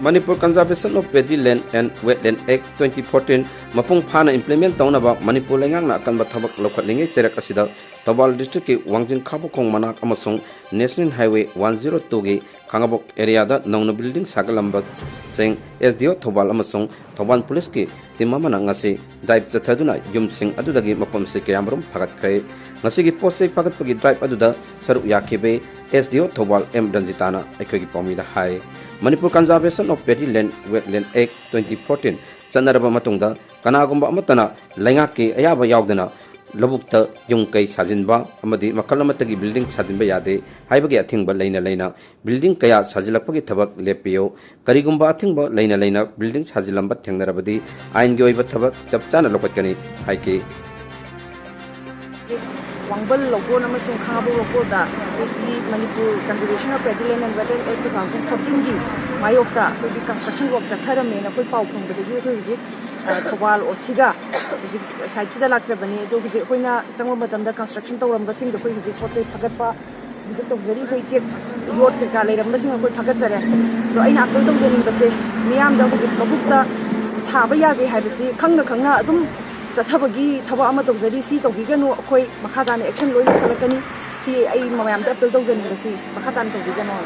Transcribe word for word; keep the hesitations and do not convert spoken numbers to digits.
Manipur Conservation of Paddy Land and Wetland Act twenty fourteen ꯃꯄꯨꯡ ꯐꯥꯅ implement ꯇꯧꯅꯕ ꯃꯅꯤꯄꯨꯔ ꯂꯩꯉꯥꯛꯅ ꯑꯀꯟꯕ ꯊꯕꯛ ꯂꯧꯈꯠꯂꯤꯉꯩ ꯆꯩꯔꯛ ꯑꯁꯤꯗ ꯊꯧꯕꯥꯜ district ꯀꯤ ꯋꯥꯡꯖꯤꯡ ꯈꯥꯕꯣꯛꯈꯣꯡ ꯃꯅꯥꯛ ꯑꯃꯁꯨꯡ National Highway one zero two ꯒꯤ ꯈꯥꯉꯕꯣꯛ area ꯗ ꯅꯧꯅ building ꯁꯥꯒꯠꯂꯝꯕꯁꯤꯡ S D O Thoubal ꯑꯃꯁꯨꯡ ꯊꯧꯕꯥꯜ police ꯀꯤ team ꯑꯃꯅ ꯉꯁꯤ drive ꯆꯠꯊꯗꯨꯅ ꯌꯨꯝꯁꯤꯡ ꯑꯗꯨꯗꯒꯤ ꯃꯄꯨꯟꯁꯤ ꯀꯌꯥꯃꯔꯨꯝ ꯐꯥꯒꯠꯈ꯭ꯔꯦ꯫ ꯉꯁꯤꯒꯤ ꯄꯣꯠ ꯆꯩ ꯐꯥꯒꯠꯄꯒꯤ drive ꯑꯗꯨꯗ ꯁꯔꯨꯛ ꯌꯥꯈꯤꯕ S D O Thoubal M ꯔꯟꯖꯤꯇꯥꯅ ꯑꯩꯈꯣꯏꯒꯤ ꯄꯥꯎꯃꯤꯗ ꯍꯥꯏ꯫ Manipur Conservation of Paddy Land Wetland Act twenty fourteen ꯆꯠꯅꯔꯕ ꯃꯇꯨꯡꯗ ꯀꯅꯥꯒꯨꯝꯕ ꯑꯃꯠꯇꯅ ꯂꯩꯉꯥꯛꯀꯤ ꯑꯌꯥꯕ ꯌꯥꯎꯗꯅ ꯂꯧꯕꯨꯛꯇ ꯌꯨꯝ ꯀꯩ ꯁꯥꯖꯤꯟꯕ ꯑꯃꯗꯤ ꯃꯈꯜ ꯑꯃꯠꯇꯒꯤ building ꯁꯥꯖꯤꯟꯕ ꯌꯥꯗꯦ ꯍꯥꯏꯕꯒꯤ ꯑꯊꯤꯡꯕ ꯂꯩꯅ ꯂꯩꯅ building ꯀꯌꯥ ꯁꯥꯖꯤꯜꯂꯛꯄꯒꯤ ꯊꯕꯛ ꯂꯦꯞꯄꯤꯌꯨ꯫ ꯀꯔꯤꯒꯨꯝꯕ ꯑꯊꯤꯡꯕ ꯂꯩꯅ ꯂꯩꯅ building ꯁꯥꯖꯤꯜꯂꯝꯕ ꯊꯦꯡꯅꯔꯕꯗꯤ ꯑꯥꯏꯟꯒꯤ ꯑꯣꯏꯕ ꯊꯕꯛ ꯆꯞ ꯆꯥꯅ ꯂꯧꯈꯠꯀꯅꯤ ꯍꯥꯏꯈꯤ꯫ ꯋꯥꯡꯕꯜ ꯂꯧꯀꯣꯟ ꯑꯃꯁꯨꯡ ꯈꯥꯉꯕꯣꯛ ꯂꯧꯀꯣꯟꯗ ꯑꯩꯈꯣꯏꯒꯤ Manipur Conservation of Paddy Land and Wetland Act two thousand fourteen ꯒꯤ ꯃꯥꯌꯣꯛꯇ ꯑꯩꯈꯣꯏꯒꯤ construction work ꯆꯠꯊꯔꯝꯃꯦꯅ ꯑꯩꯈꯣꯏ ꯄꯥꯎ ꯐꯪꯕꯗꯒꯤ ꯑꯩꯈꯣꯏ ꯍꯧꯖꯤꯛ, ꯑ, ꯊꯧꯕꯥꯜ O C ꯒ ꯍꯧꯖꯤꯛ site ꯁꯤꯗ ꯂꯥꯛꯆꯕꯅꯤ꯫ ꯑꯗꯣ ꯍꯧꯖꯤꯛ ꯑꯩꯈꯣꯏꯅ ꯆꯪꯕ ꯃꯇꯝꯗ construction ꯇꯧꯔꯝꯕꯁꯤꯡꯗꯣ ꯑꯩꯈꯣꯏ ꯍꯧꯖꯤꯛ ꯄꯣꯠ ꯆꯩ ꯐꯒꯠꯄ ꯍꯧꯖꯤꯛ ꯇꯧꯖꯔꯤ꯫ ꯑꯩꯈꯣꯏ ꯆꯦꯛ ꯌꯣꯠ ꯀꯩꯀꯥ ꯂꯩꯔꯝꯕꯁꯤꯡ ꯑꯩꯈꯣꯏ ꯐꯒꯠꯆꯔꯦ꯫ ꯑꯗꯣ ꯑꯩꯅ appeal ꯇꯧꯖꯅꯤꯡꯕꯁꯦ, ꯃꯤꯌꯥꯝꯗ ꯍꯧꯖꯤꯛ ꯂꯧꯕꯨꯛꯇ ꯁꯥꯕ ꯌꯥꯗꯦ ꯍꯥꯏꯕꯁꯤ ꯈꯪꯅ ꯈꯪꯅ ꯑꯗꯨꯝ ꯆꯠꯊꯕꯒꯤ ꯊꯕꯛ ꯑꯃ ꯇꯧꯖꯔꯤ꯫ ꯁꯤ ꯇꯧꯕꯤꯒꯅꯨ, ꯑꯩꯈꯣꯏ ꯃꯈꯥ ꯇꯥꯅ action ꯂꯣꯏ ꯂꯧꯈꯠꯂꯛꯀꯅꯤ꯫ ꯁꯤ ꯑꯩ ꯃꯌꯥꯝꯗ appeal ꯇꯧꯖꯅꯤꯡꯕꯁꯤ, ꯃꯈꯥ ꯇꯥꯅ ꯇꯧꯕꯤꯒꯅꯨ꯫